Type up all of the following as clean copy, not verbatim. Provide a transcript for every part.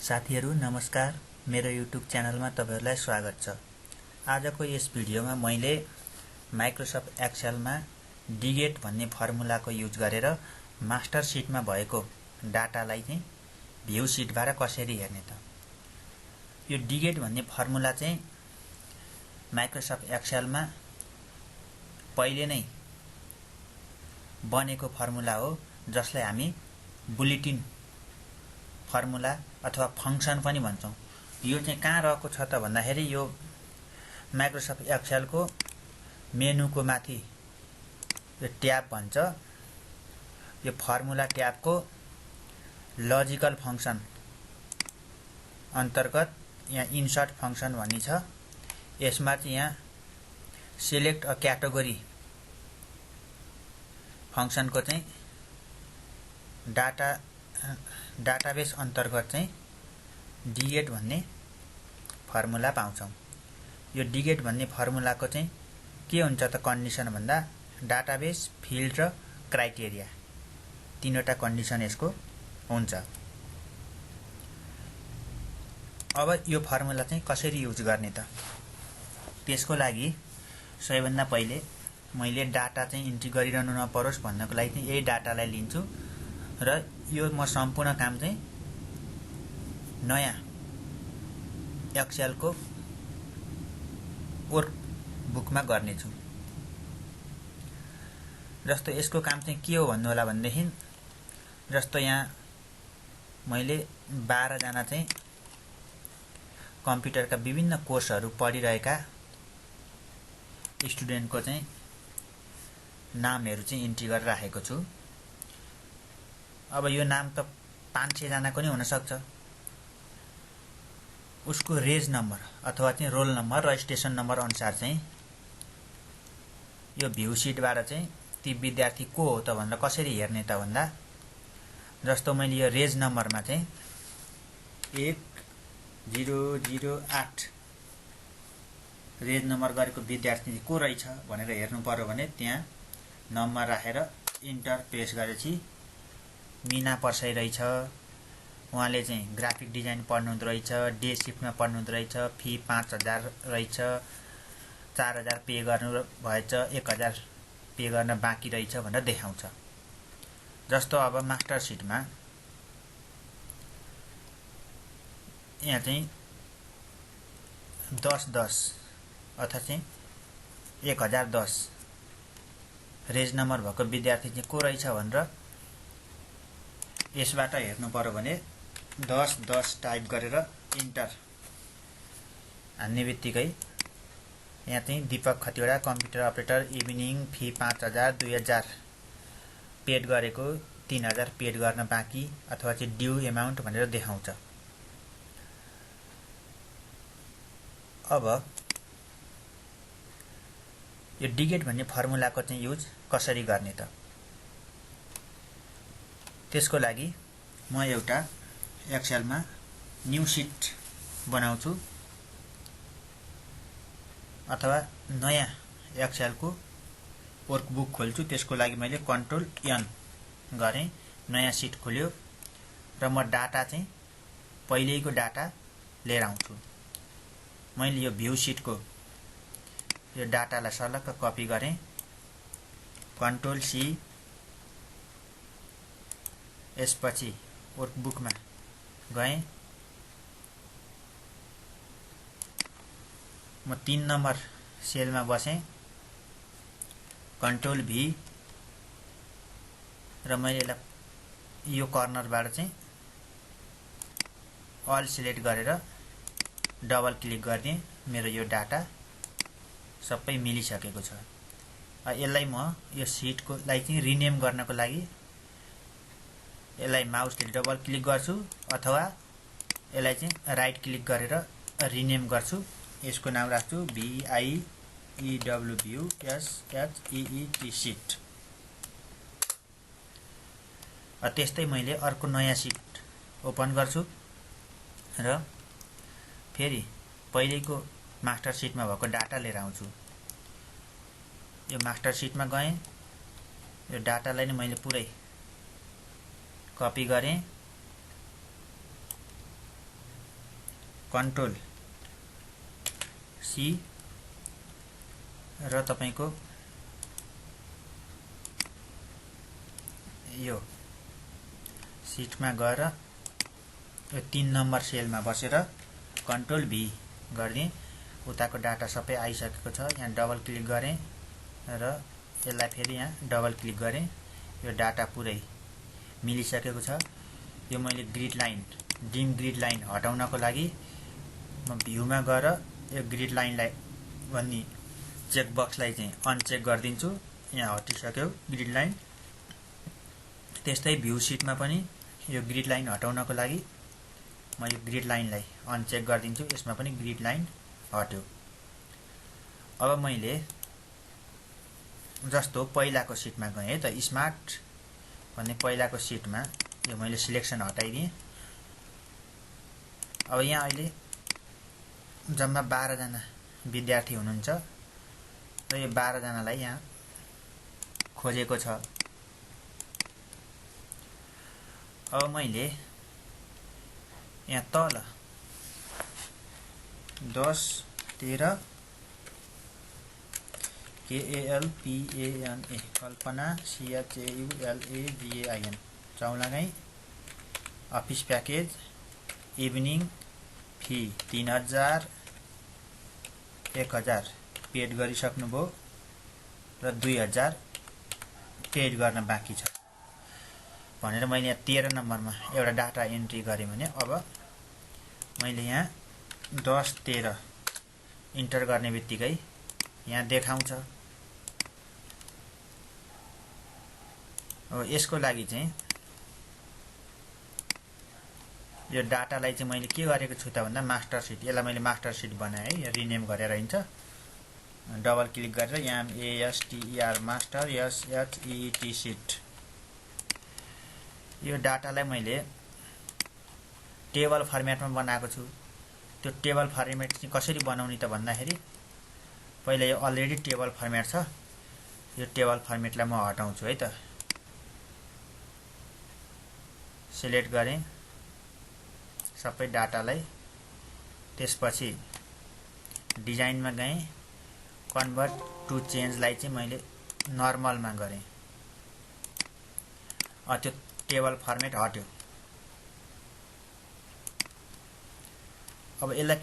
साथीहरु नमस्कार। मेरो युट्युब च्यानलमा तपाईहरुलाई स्वागत छ। आजको यस भिडियोमा मैले माइक्रोसफ्ट एक्सेलमा डिगेट भन्ने फर्मुलाको युज गरेर मास्टर सिटमा भएको डाटालाई चाहिँ भ्यू सिटबाट कसरी हेर्ने त। यो डिगेट भन्ने फर्मुला चाहिँ माइक्रोसफ्ट एक्सेलमा पहिले नै बनेको फर्मुला हो, जसलाई हामी बुलेटिन फर्मुला अथवा फंक्सन पनि भन्छौं। यो चाहिँ कहाँ रहेको छ त भन्दाखेरि यो माइक्रोसफ्ट एक्सेल को मेनुको माथि यो ट्याब भन्छ। यो फर्मुला ट्याब को लजिकल फंक्सन अन्तर्गत यहाँ इन्सर्ट फंक्सन भन्ने छ। यसमा चाहिँ यहाँ सिलेक्ट अ क्याटेगोरी फंक्सन को चाहिँ डाटाबेस अन्तर्गत चाहिँ डिगेट भन्ने फर्मुला पाउँछौं। यो डिगेट भन्ने फर्मुलाको चाहिँ के हुन्छ त कन्डिसन भन्दा डाटाबेस, फिल्ड र क्राइटेरिया तीनवटा कन्डिसन यसको हुन्छ। अब यो फर्मुला चाहिँ कसरी युज गर्ने त, त्यसको लागि सबैभन्दा पहिले मैले डाटा चाहिँ इन्ट्री गरिरहनु नपरोस् भन्नको लागि चाहिँ यही डाटालाई लिन्छु र यो म सम्पूर्ण काम चाहिँ नयाँ एक्सेल को वर्क बुकमा गर्नेछु। जस्तो यसको काम चाहिँ के हो भन्नु होला भन्देखि, जस्तो यहाँ मैले 12 जना चाहिँ कम्प्युटरका विभिन्न कोर्सहरु पढिरहेका स्टुडेन्टको चाहिँ नामहरु चाहिँ इन्ट्री गरेर राखेको छु। अब यो नाम त 500 जनाको नि हुन सक्छ। उसको रेज नम्बर अथवा चाहिँ रोल नम्बर र स्टेसन नम्बर अनुसार चाहिँ यो भ्यू सिटबाट चाहिँ ती विद्यार्थी को हो त भनेर कसरी हेर्ने त भन्दा, जस्तो मैले यो रेज नम्बरमा चाहिँ 1008 रेज नम्बर गरेको विद्यार्थी को रहेछ भनेर हेर्नु पर्यो भने त्यहाँ नम्बर राखेर इन्टर प्रेस गरेपछि मीना पर्साई रहेछ। उहाँले चाहिँ ग्राफिक डिजाइन पढ्नुहुँदो रहेछ, डे शिफ्टमा पढ्नुहुँदो रहेछ, फी 5000 रहेछ, 4000 पे गर्नु भएछ, 1000 पे गर्न बाँकी रहेछ भनेर देखाउँछ। जस्तो अब मास्टर सिटमा यहाँ चाहिँ 1010 अथवा चाहिँ 1010 रेज नम्बर भएको विद्यार्थी चाहिँ को रहेछ भनेर यसबाट हेर्नु पर्यो भने 1010 टाइप गरेर इन्टर हान्ने बित्तिकै यहाँ चाहिँ Deepak Khatiwada computer operator evening fee 5000 2000 paid गरेको 3000 पेड गर्न बाँकी अथवा चाहिँ ड्यू एमाउन्ट भनेर देखाउँछ। अब यो डिगेट भन्ने फर्मुलाको चाहिँ युज कसरी गर्ने त, त्यसको लागि म एउटा एक्सेलमा न्यू सिट बनाउँछु अथवा नयाँ एक्सेल को वर्कबुक खोल्छु। त्यसको लागि मैले कन्ट्रोल एन गरे, नयाँ सिट खोल्यो र म डाटा चाहिँ पहिलेको डाटा लिएर आउँछु। मैले यो भ्यू सिट को यो डाटालाई सलक्क कपी गरे, कन्ट्रोल सी, यसपछि वर्कबुकमा गए, म 3 नम्बर सेलमा बसे, कन्ट्रोल भी र मैले यसलाई यो कर्नरबाट चाहिँ अल सिलेक्ट गरेर डबल क्लिक गर्दिए। मेरो यो डाटा सबै मिलिसकेको छ। यसलाई म यो सिटको लागि चाहिँ रिनेम गर्नको लागि यसलाई माउसले डबल क्लिक गर्छु अथवा यसलाई चाहिँ राइट क्लिक गरेर रिनेम गर्छु। यसको नाम राख्छु VIEWSHEET सिट। त्यस्तै मैले अर्को नयाँ सिट ओपन गर्छु र फेरि पहिलेको मास्टर सिटमा भएको डाटा लिएर आउँछु। यो मास्टर सिटमा गए, यो डाटालाई नै मैले पुरै कपी गरे, कन्ट्रोल सी र तपाईको यो सिटमा गएर यो 3 नम्बर सेलमा बसेर कन्ट्रोल भी गर्ने उताको डाटा सबै आइसकेको छ। यहाँ डबल क्लिक गरेँ र यसलाई फेरि यहाँ डबल क्लिक गरेँ। यो डाटा पुरै मिलिसकेको छ। यो मैले grid line dim grid line हटाउनको लागि म भ्यूमा गएर यो ग्रिड लाइनलाई भन्ने चेक बक्सलाई चाहिँ अनचेक गरिदिन्छु। यहाँ हटिसक्यो ग्रिड लाइन। त्यस्तै भ्यू सिटमा पनि यो ग्रिड लाइन हटाउनको लागि म यो ग्रिड लाइनलाई अनचेक गरिदिन्छु। यसमा पनि ग्रिड लाइन हट्यो। अब मैले जस्तो पहिलाको सिटमा गएँ है त, स्मार्ट भन्ने पहिलाको सिटमा यो मैले सिलेक्सन हटाइदिएँ। अब यहाँ अहिले जम्मा 12 जना विद्यार्थी हुनुहुन्छ र यो 12 जनालाई यहाँ खोजेको छ। अब मैले यहाँ तल 10 13 KALPANA Kalpana CHAULAGAIN Chaulagain office package evening fee 3000 1000 paid गरिसक्नुभयो र 2000 पेड गर्न बाँकी छ भनेर मैले यहाँ 13 नम्बरमा एउटा डाटा एन्ट्री गरेँ भने अब मैले यहाँ 10 13 इन्टर गर्ने बित्तिकै यहाँ देखाउँछ। अब यसको लागि चाहिँ यो डाटालाई चाहिँ मैले के गरेको छु त भन्दा मास्टर सिट, यसलाई मैले मास्टर सिट बनाएँ है, रिनेम गरेर हिँड्छ। डबल क्लिक गरेर यहाँ MASTER मास्टर SHET सिट, यो डाटालाई मैले टेबल फर्मेटमा बनाएको छु। त्यो टेबल फर्मेट चाहिँ कसरी बनाउने त भन्दाखेरि पहिला यो अलरेडी टेबल फर्मेट छ, यो टेबल फर्मेटलाई म हटाउँछु है त। सिलेक्ट गरेँ सबै डाटालाई। त्यसपछि डिजाइनमा गएँ, कन्भर्ट टु चेन्जलाई चाहिँ मैले नर्मलमा गरेँ। त्यो टेबल फर्मेट हट्यो। अब यसलाई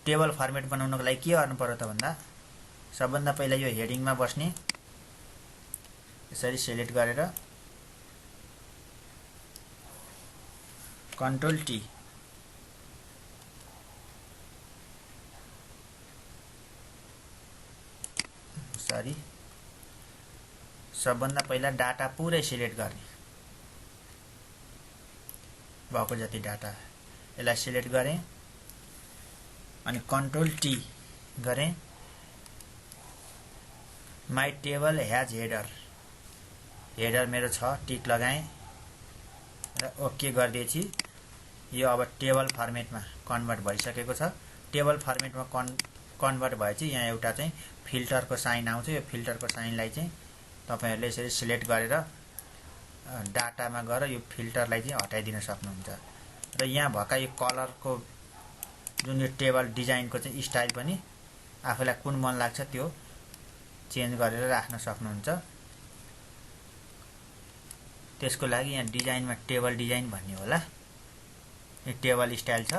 टेबल फर्मेट बनाउनको लागि के गर्नु पर्यो त भन्दा सबभन्दा पहिला यो हेडिङमा बस्ने, यसरी सिलेक्ट गरेर कन्ट्रोल टी, सबभन्दा पहिला डाटा पुरै सिलेक्ट गर्ने, भएको जति डाटा यसलाई सिलेक्ट गरेँ अनि कन्ट्रोल टी गरेँ। माई टेबल ह्याज हेडर, हेडर मेरो छ, टिक लगाएँ र ओके गरिदिएपछि यो अब टेबल फर्मेटमा कन्भर्ट भइसकेको छ। टेबल फर्मेटमा कन्भर्ट भएपछि यहाँ एउटा चाहिँ फिल्टरको साइन आउँछ। यो फिल्टरको साइनलाई चाहिँ तपाईहरुले यसरी सिलेक्ट गरेर डाटामा गएर यो फिल्टरलाई चाहिँ हटाइदिन सक्नुहुन्छ। र यहाँ भएका यो कलरको जुन यो टेबल डिजाइनको चाहिँ स्टाइल पनि आफूलाई कुन मन लाग्छ त्यो चेन्ज गरेर राख्न सक्नुहुन्छ। त्यसको लागि यहाँ डिजाइनमा टेबल डिजाइन भन्ने होला, यो टेबल स्टाइल छ।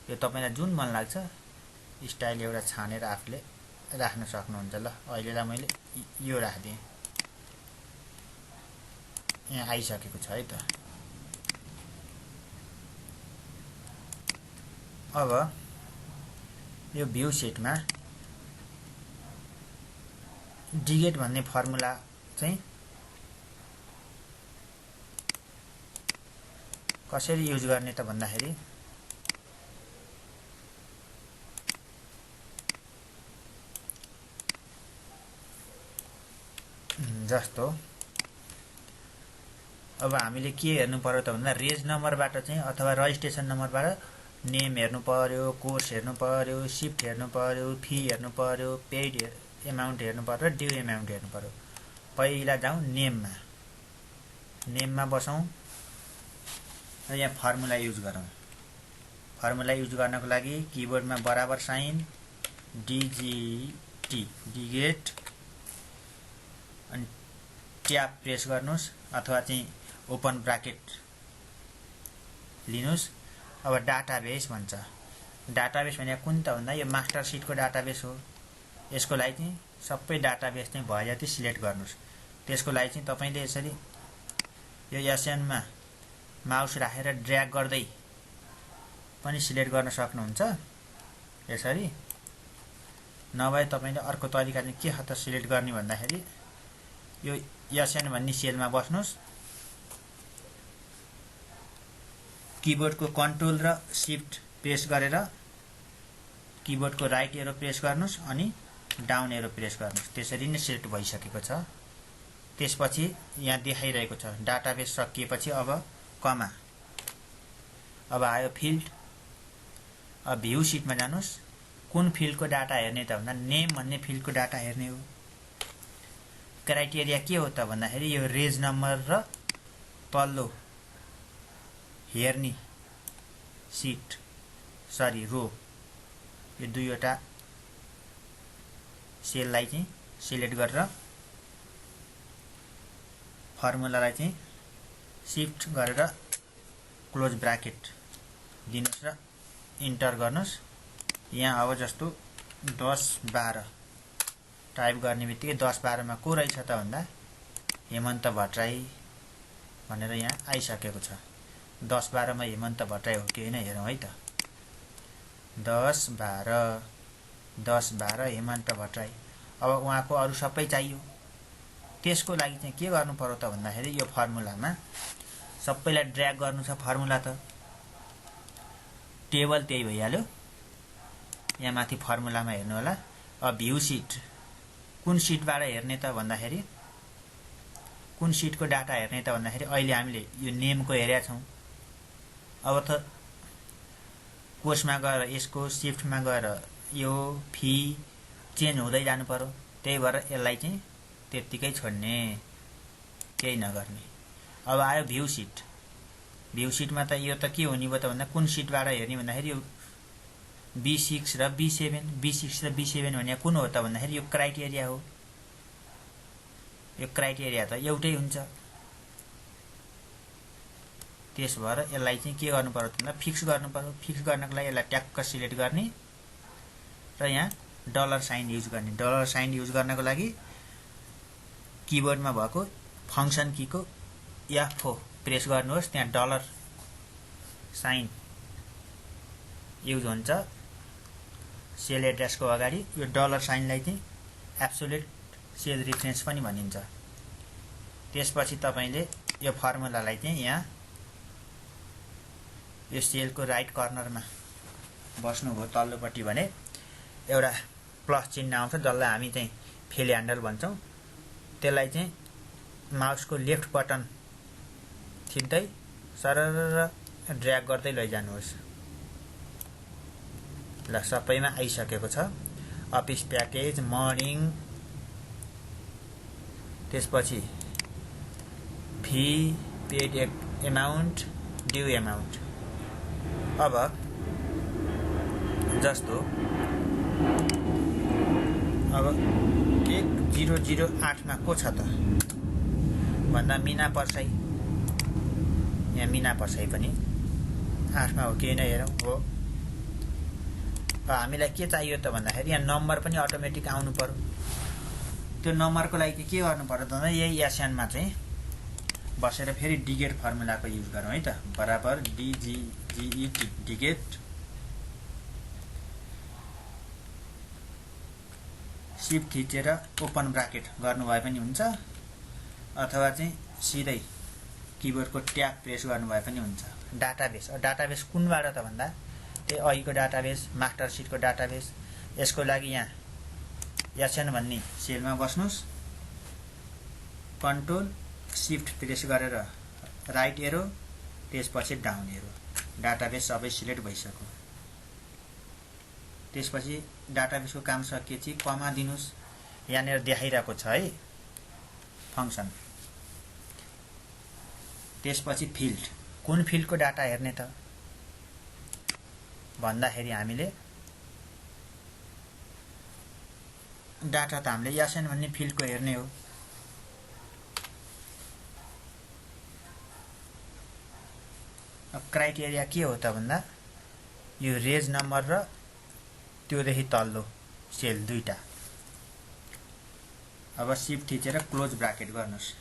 यो तपाईलाई जुन मन लाग्छ स्टाइल एउटा छानेर आफूले राख्न सक्नुहुन्छ। ल अहिलेलाई मैले यो राख्दिएँ, यहाँ आइसकेको छ है त। अब यो भ्यू सिटमा डिगेट भन्ने फर्मुला चाहिँ कसरी युज गर्ने त भन्दाखेरि जस्तो अब हामीले के हेर्नु पर्यो त भन्दा रेज नम्बरबाट चाहिँ अथवा रजिस्ट्रेसन नम्बरबाट नेम हेर्नु पर्यो, कोर्स हेर्नु पर्यो, शिफ्ट हेर्नु पर्यो, फी हेर्नु पर्यो, पेड एमाउन्ट हेर्नु पर्यो, ड्यू एमाउन्ट हेर्नु पर्यो। पहिला जाउँ नेममा, नेममा बसौँ। र यहाँ फर्मुला युज गरौँ। फर्मुला युज गर्नको लागि किबोर्डमा बराबर साइन डिजिटी डिगेट अनि ट्याब प्रेस गर्नुस् अथवा चाहिँ ओपन ब्राकेट लिनुस्। अब डाटाबेस भन्छ। डाटाबेस भने कुन त भन्दा यो मास्टर सिटको डाटाबेस हो। यसको लागि चाहिँ सबै डाटाबेस चाहिँ भए जति सिलेक्ट गर्नुस्। त्यसको लागि चाहिँ तपाईले यसरी यो एसएनमा माउस राखेर ड्र्याग गर्दै पनि सिलेक्ट गर्न सक्नुहुन्छ यसरी। नभए तपाईले अर्को तरिका चाहिँ के हो त सिलेक्ट गर्ने भन्दाखेरि यो एसएन भन्ने सेलमा बस्नुस्। किबोर्डको कन्ट्रोल र शिफ्ट प्रेस गरेर किबोर्डको राइट एरो प्रेस गर्नुस् अनि डाउन एरो प्रेस गर्नुस्। त्यसरी नै सिलेक्ट भइसकेको छ। त्यसपछि यहाँ देखाइरहेको छ डाटाबेस सकिएपछि अब कमा। अब आयो फिल्ड। अब भ्यू सिटमा जानुस्। कुन फिल्डको डाटा हेर्ने त भन्दा नेम भन्ने फिल्डको डाटा हेर्ने हो। क्राइटेरिया के हो त भन्दाखेरि यो रेज नम्बर र तल्लो हेर्ने सिट रो यो दुईवटा सेललाई चाहिँ सिलेक्ट गरेर फर्मुलालाई चाहिँ शिफ्ट गरेर क्लोज ब्राकेट दिनुस् र इन्टर गर्नुस्। यहाँ अब जस्तो 10-12 टाइप गर्ने बित्तिकै 10-12 मा को रहेछ त भन्दा हेमन्त भट्टराई भनेर यहाँ आइसकेको छ। 10-12 मा हेमन्त भट्टराई हो कि हैन हेरौँ है त। 10-12 हेमन्त भट्टराई। अब उहाँको अरु सबै चाहियो। त्यसको लागि चाहिँ के गर्नु पर्यो त भन्दाखेरि यो फर्मुलामा सबैलाई ड्र्याग गर्नु छ। फर्मुला त टेबल त्यही भइहाल्यो। यहाँ माथि फर्मुलामा हेर्नु होला। अब भ्यू सिट कुन सिटबाट हेर्ने त भन्दाखेरि कुन सिटको डाटा हेर्ने त भन्दाखेरि अहिले हामीले यो नेमको हेरेका छौं। अब त कोर्समा गएर यसको शिफ्टमा गएर यो फी चेन्ज हुँदै जानु पर्यो। त्यही भएर यसलाई चाहिँ त्यतिकै छोड्ने केही नगर्ने। अब आयो भ्यू सिट। भ्यू सिटमा त यो त के हुने भयो त भन्दा कुन सिटबाट हेर्ने भन्दाखेरि यो B6 र B7 B6 र B7 भने कुन हो त भन्दाखेरि यो क्राइटेरिया हो। यो क्राइटेरिया त एउटै हुन्छ। त्यस भएर यसलाई चाहिँ के गर्नु पर्यो भन्दा फिक्स गर्नु पर्यो। फिक्स गर्नको लागि यसलाई ट्याक्क सिलेक्ट गर्ने र यहाँ डलर साइन युज गर्ने। डलर साइन युज गर्नको लागि किबोर्डमा भएको फंक्सन कीको F4 प्रेस गर्नुहोस्। त्यहाँ डलर साइन युज हुन्छ सेल एड्रेसको अगाडि। यो डलर साइनलाई चाहिँ एब्सोल्युट सेल रेफरेन्स पनि भनिन्छ। त्यसपछि तपाईले यो फर्मुलालाई चाहिँ यहाँ यो सेलको राइट कर्नरमा बस्नुभयो तल्लोपट्टि भने एउटा प्लस चिन्ह आउँछ जसलाई हामी चाहिँ फेल ह्यान्डल भन्छौं। त्यसलाई चाहिँ माउसको लेफ्ट बटन थिच्दै सरर ड्र्याग गर्दै लैजानुहोस्। ल सबैमा आइसकेको छ। अफिस प्याकेज मर्निङ त्यसपछि fee paid amount due amount. अब जस्तो अब 1008 मा को छ त भन्दा मीना परसाई। यहाँ मीना परसाई पनि 8 मा हो कि नै हेरौँ। हो। हामीलाई के चाहियो त भन्दाखेरि यहाँ नम्बर पनि अटोमेटिक आउनु पर्यो। त्यो नम्बरको लागि के गर्नु पर्यो त भन्दा यही एसएनमा चाहिँ बसेर फेरि डिगेट फर्मुलाको युज गरौँ है त। बराबर डिजिट डिगेट शिफ्ट थिचेर ओपन ब्राकेट गर्नुभए पनि हुन्छ अथवा चाहिँ सिधै किबोर्डको ट्याब प्रेस गर्नुभए पनि हुन्छ। डाटाबेस। डाटाबेस कुनबाट त भन्दा त्यही अहिलेको डाटाबेस मास्टर सिटको डाटाबेस। यसको लागि यहाँ एसएन भन्ने सेलमा बस्नुस्। कन्ट्रोल शिफ्ट प्रेस गरेर राइट एरो त्यसपछि डाउन एरो। डाटाबेस सबै सिलेक्ट भइसक्यो। त्यसपछि डाटाबेसको काम सकिएपछि कमा दिनुस्। यहाँनिर देखाइरहेको छ है फंक्सन। त्यसपछि फिल्ड कुन फिल्डको डाटा हेर्ने त भन्दाखेरि हामीले डाटा त हामीले एसएन भन्ने फिल्डको हेर्ने हो। अब क्राइटेरिया के हो त भन्दा यो रेज नम्बर र त्योदेखि तल्लो सेल दुईटा। अब शिफ्ट थिचेर क्लोज ब्राकेट गर्नुस्,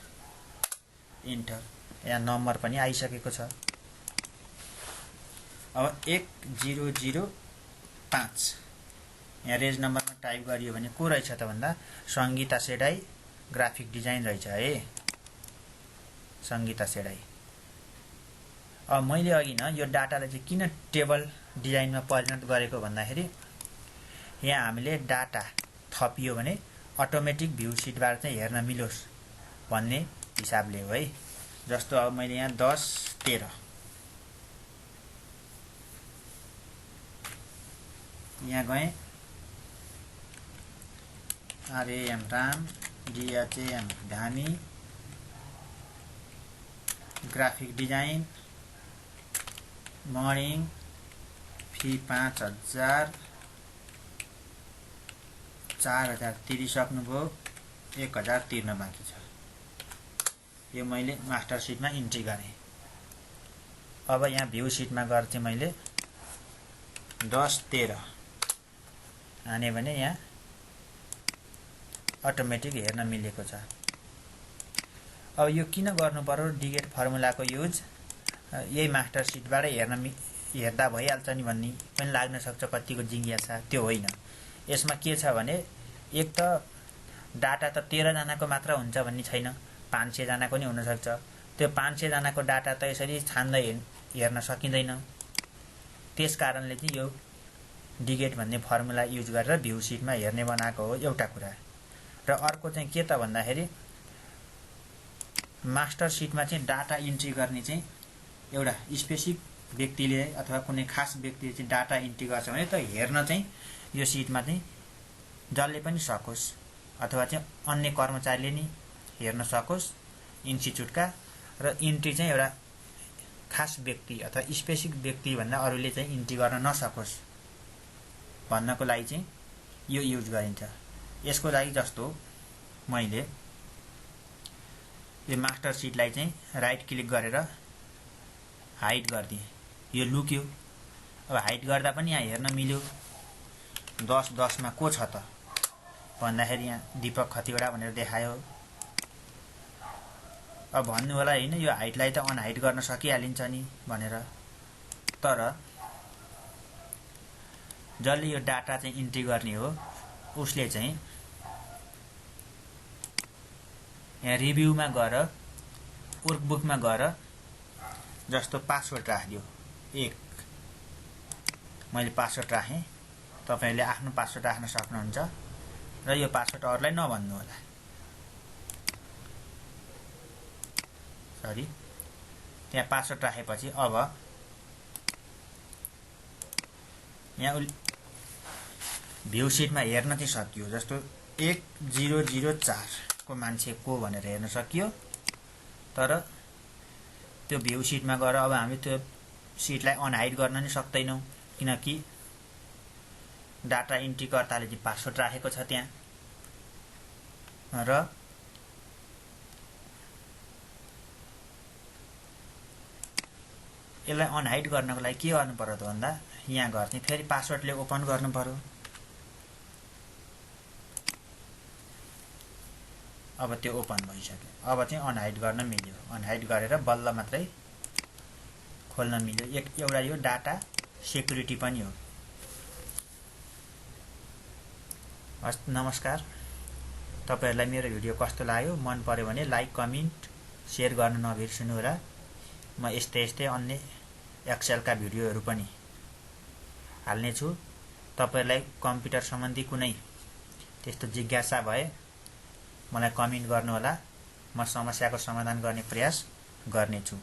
इन्टर। यहाँ नम्बर पनि आइसकेको छ। अब 1005 यहाँ रेज नम्बरमा टाइप गरियो भने को रहेछ त भन्दा सङ्गीता सेडाई ग्राफिक डिजाइन रहेछ है, सङ्गीता सेडाई। अब मैले अघि न यो डाटालाई चाहिँ किन टेबल डिजाइनमा परिणत गरेको भन्दाखेरि यहाँ हामीले डाटा थपियो भने अटोमेटिक भ्यू सिटबाट चाहिँ हेर्न मिलोस् भन्ने हिसाबले हो है। जस्तो अब मैले यहाँ 10-13 यहाँ गएँ, आरएएम राम, डिएचएम धामी, ग्राफिक डिजाइन, मर्निङ, फी 5000, 4000 तिरिसक्नुभयो, 1000 तिर्न बाँकी छ। यो मैले मास्टर सिटमा इन्ट्री गरेँ। अब यहाँ भ्यू सिटमा गएर चाहिँ मैले 10-13 हाने भने यहाँ अटोमेटिक हेर्न मिलेको छ। अब यो किन गर्नु पर्यो डिगेट फर्मुलाको युज, यही मास्टर सिटबाट हेर्दा भइहाल्छ नि भन्ने पनि लाग्न सक्छ कतिको जिज्ञासा। त्यो होइन, यसमा के छ भने एक त डाटा त 13 जनाको मात्र हुन्छ भन्ने छैन, 500 जनाको नि हुनसक्छ। त्यो 500 जनाको डाटा त यसरी छान्दै हेर्न सकिँदैन। त्यस कारणले चाहिँ यो डिगेट भन्ने फर्मुला युज गरेर भ्यू सिटमा हेर्ने बनाएको हो एउटा कुरा। र अर्को चाहिँ के त भन्दाखेरि मास्टर सिटमा चाहिँ डाटा इन्ट्री गर्ने चाहिँ एउटा स्पेसिफिक व्यक्तिले अथवा कुनै खास व्यक्तिले चाहिँ डाटा इन्ट्री गर्छ भने त हेर्न चाहिँ यो सिटमा चाहिँ जसले पनि सकोस् अथवा चाहिँ अन्य कर्मचारीले नि हेर्न सकोस् इन्स्टिट्युटका, र इन्ट्री चाहिँ एउटा खास व्यक्ति अथवा स्पेसिफिक व्यक्ति भन्दा अरूले चाहिँ इन्ट्री गर्न नसकोस् भन्नको लागि चाहिँ यो युज गरिन्छ। यसको लागि जस्तो मैले यो मास्टर सिटलाई चाहिँ राइट क्लिक गरेर हाइड गरिदिएँ, यो लुक्यो। अब हाइड गर्दा पनि यहाँ हेर्न मिल्यो 10-10 मा को छ त भन्दाखेरि यहाँ दीपक खतिवडा भनेर देखायो। अब भन्नु होला हैन यो हाइटलाई त अनहाइड गर्न सकिहालिन्छ नि भनेर, तर जसले यो डाटा चाहिँ इन्ट्री गर्ने हो उसले चाहिँ यहाँ रिभ्यूमा गएर वर्कबुकमा गएर जस्तो पासवर्ड राखिदियो 1, मैले पासवर्ड राखेँ, तपाईले आफ्नो पासवर्ड राख्न सक्नुहुन्छ र यो पासवर्ड अरूलाई नभन्नु होला। सरी, त्यहाँ पासवर्ड राखेपछि अब यहाँ भ्यू सिटमा हेर्न चाहिँ सकियो। जस्तो 1004 को मान्छे को भनेर हेर्न सकियो, तर त्यो भ्यू सिटमा गएर अब हामी त्यो सिटलाई अनहाइड गर्न नि सक्दैनौं किनकि डाटा इन्ट्री कर्ताले चाहिँ पासवर्ड राखेको छ त्यहाँ। र यसलाई अनहाइड गर्नको लागि के गर्नु पर्यो त भन्दा यहाँ गएर चाहिँ फेरि पासवर्डले ओपन गर्नु पर्यो। अब त्यो ओपन भइसक्यो। अब चाहिँ अनहाइड गर्न मिल्यो, अनहाइड गरेर बल्ल मात्रै खोल्न मिल्यो। एउटा यो डाटा सेक्युरिटी पनि हो। हस्, नमस्कार। तपाईहरुलाई मेरो भिडियो कस्तो लाग्यो, मन पर्यो भने लाइक, कमेन्ट, शेयर गर्न नबिर्सनु होला। म यस्तै अन्य एक्सेलका भिडियोहरु पनि हाल्ने छु। तपाईहरुलाई कम्प्युटर सम्बन्धी कुनै त्यस्तो जिज्ञासा भए मलाई कमेन्ट गर्नु होला, म समस्याको समाधान गर्ने प्रयास गर्नेछु।